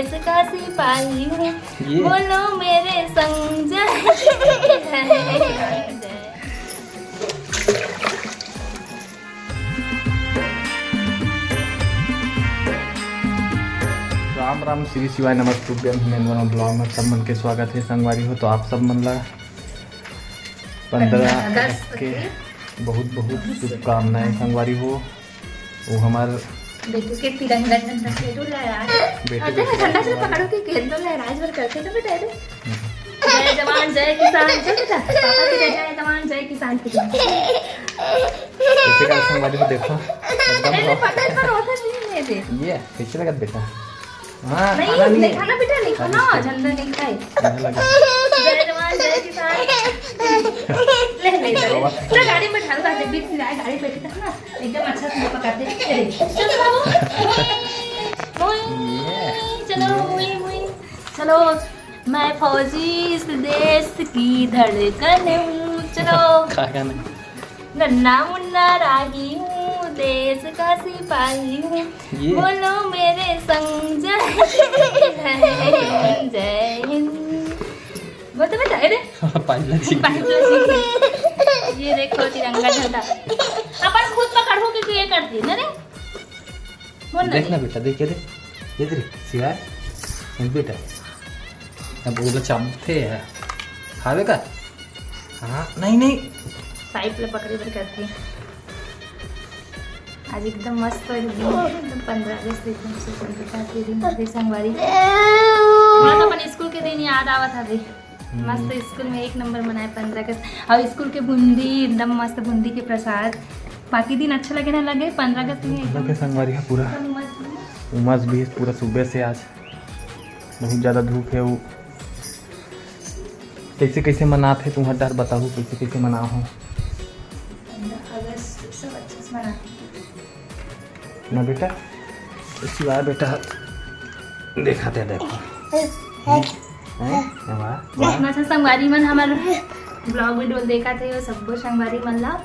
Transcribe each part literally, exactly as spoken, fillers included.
का सिपाही हूँ, ये। बोलो मेरे संग जय। राम राम, श्री शिवाय, नमस्तुभ्यं, हिमेंद्र वर्मा vlog में सब मन के स्वागत है। संगवारी हो, तो आप सब मन ला पंद्रह अगस्त के बहुत बहुत शुभकामनाएं संगवारी हो। वो हमार बेटू के तिरंगा झंडा से डोला यार। बेटू अरे, के झंडा से तिरंगा। पकड़ो के खेल दो, लहराए जोर करके तो बेटा, अरे। जय जवान, जय किसान, चल बेटा, पापा के जय जवान, जय किसान की जय। इसे का संगवारी हो, देखो, एकदम अरे, हो। पकड़ पर होता नहीं है दे। ये कैसे लगा बेटा? हाँ, नहीं, खाना नहीं नहीं है। खाना बेटा, नहीं खाना, झंडा नहीं खाए। खाने लगा। जय जवान, जय किसान। ले, ले, ले। चलो, गाड़ी में बैठा लो, ताकि बीच में जाए, गाड़ी में बैठे ना, एकदम अच्छा से पकाते। अरे, चलो बाबू। मोई, चलो, मोई, मोई। चलो, मैं फौजी इस देश की धड़कन हूँ। चलो। का गाना? नन्ना मुन्ना राही हूँ, देश का सिपाही हूँ। ये? बोलो मेरे संग जय हिंद, जय हिंद। बोल तो बेटा, अरे। पाइप लगी। पाइप लगी। ये देखो तिरंगा झंडा। अपन खुद पकड़ो क्योंकि ये करती है ना रे। बोल ना देखना रे। बेटा, देख, ये देख। ये देख, शिवाय। ये बेटा। अब वो लोग चाबते हैं। खावे का? हाँ, नहीं, नहीं। पाइप ले पकड़े बर करती। आज एकदम मस्त दिन, एकदम पंद्रह अगस्त, एकदम स्वतंत्रता के दिन हरे संगवारी। मोला तो अपन स्कूल के दिन याद आवत हवे। हम्म। मस्त स्कूल में एक नंबर मनाए पंद्रह अगस्त। और स्कूल के बूंदी, एकदम मस्त बूंदी के प्रसाद। बाकी दिन अच्छा लगे ना लगे, पंद्रह अगस्त में एकदम लगे संगवारी है पूरा। एकदम मस्त। उमस भी पूरा सुबह से आज बहुत ज़्यादा धूप है। वो कैसे कैसे मनात हे, तुम हर डर बताहू, कैसे कैसे मनाओ हो? पंद्रह अगस्त सब अच्छे से मनाते हैं। ना बेटा, शिवाय बेटा, देखा थे, देखो। हैं? हैं? वाह, वाह। अच्छा, संगवारी मन हमर vlog video देखा थे, वो सब्बो संगवारी मन ला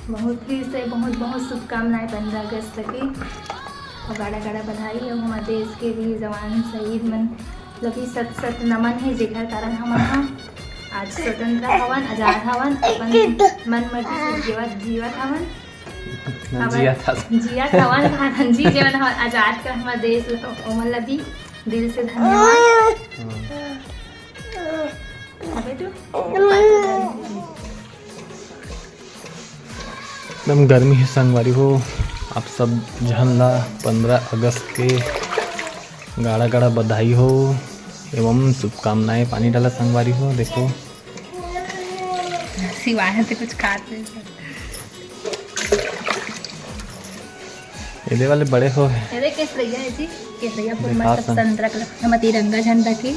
बहुत फिर से बहुत बहुत शुभकामनाएं पंद्रह अगस्त के। और गाड़ा गाड़ा बधाई। और हमारे देश के भी जवान शहीद मन लगी सत सत नमन है, जेकर कारण हम ह आज स्वतंत्र हवन, आजाद हवन, अपन मन मर्जी से जीवत जीवत हवन। ना अब जिया था। जिया था, हवन, जी, जीवन हवन, आजाद कर हमारे देश ल-, ओमन ला भी दिल से धन्यवाद। हाँ। अबे तू एकदम गर्मी है संगवारी हो। आप सब झन ला पंद्रह अगस्त के गाड़ा गाड़ा बधाई हो एवं शुभकामनाएं। पानी डाला संगवारी हो, देखो। शिवाय ते कुछ खात नहीं। एदे वाले बड़े हो है। एदे केसरैया है जी, केसरैया पूरा देखा मस्त संग। संतरा कलर, हम तिरंगा झंडा के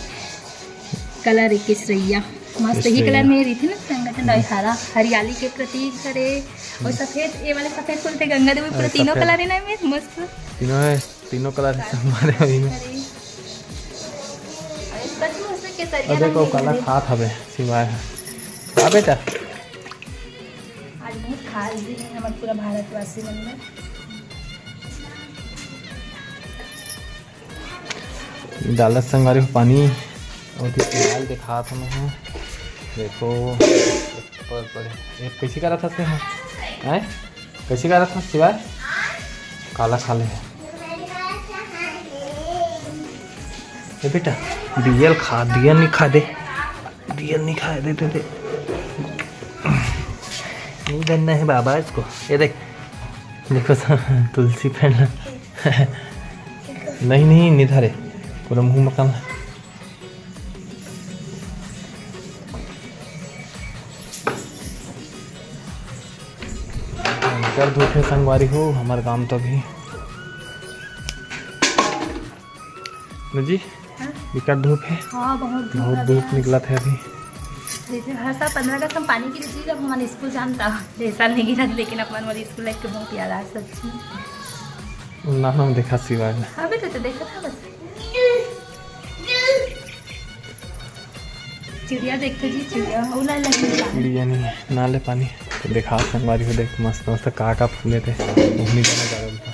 कलर है केसरैया। मस्त ही केसरैया। कलर में रही थी ना तिरंगा झंडा, हम्म। हरा, हरियाली के प्रतीक हरे। और हम्म। सफेद, ये वाले सफेद फूल थे गंगा देवी, पूरे अरे तीनों सफेद। कलर है ना, में मस्त। तीनों है, तीनों कलर है, हमारे अभी में। हरे। और सच में उसमें केसरिया अब देखो, रंग है, काला हरे। खात हवे, शिवाय है। आ बेटा। आज बहुत खास दिन है हमारे पूरा भारतवासी मन में। डालत संगवारी हो पानी, और फिर फिलहाल दिखात हमें हैं। देखो, ऊपर पड़े। ये कैसे करत हस तें? हैं? कैसे करत हस शिवाय? काला खा ले है। ए बेटा, दियल खा, दियल नहीं खा दे। दियल नहीं खाए देते थे। नहीं धरना है बाबा इसको। ये देख, देखो तो, तुलसी फैला। नहीं, नहीं, नहीं धरे। पूरा मुंह में काम है। भयंकर धूप है संगवारी हो, हमारे गांव तो अभी। न जी, हाँ? बिकट धूप है। हाँ, बहुत धूप बहुत है धूप यार। निकला था अभी। जैसे हर साल पंद्रह अगस्त हम पानी गिरती जब हमारे स्कूल जान था, ये साल नहीं गिरा, लेकिन अपन वाली स्कूल लाइफ के बहुत याद आ सच में। ना, ना, देखा शिवाय ने। अबे तो, तो देखा था बस। चिड़िया देखते जी, चिड़िया, उला लगी। चिड़िया नहीं है, ना ले पानी। तो देखा संगवारी हो, देख मस्त मस्त का का फूले थे, उहनी का नजारा उनका।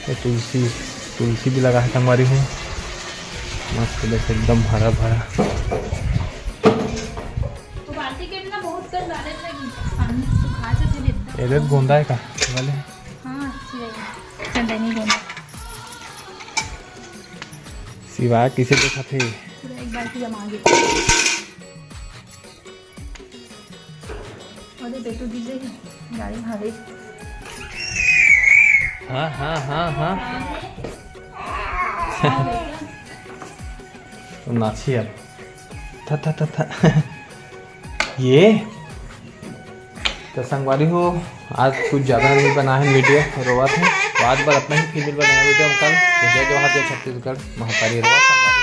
ये तुलसी, तुलसी भी लगा है संगवारी हो, मस्त देख एकदम हरा भरा। तो बाल्टी के ना बहुत कर डाले थे, पानी सुखा जाथे एकदम। एदे गोंदा है का वाले? हाँ, अच्छी रहेगी। चंदनी गोंदा। शिवा किसे देखा थे? पूरा एक बाल्टी जमा गया। अरे बेटू गिर गई गाड़ी भागे। हाँ हाँ हाँ हाँ। तो नाची अब। था था था था। ये तो संगवारी हो, आज कुछ ज़्यादा नहीं बना है वीडियो, रोवत है। तो आज बर अतना ही, फिर मिलबो नया वीडियो में कल। तो जय जोहार, जय छत्तीसगढ़, महतारी रोवत संगवारी।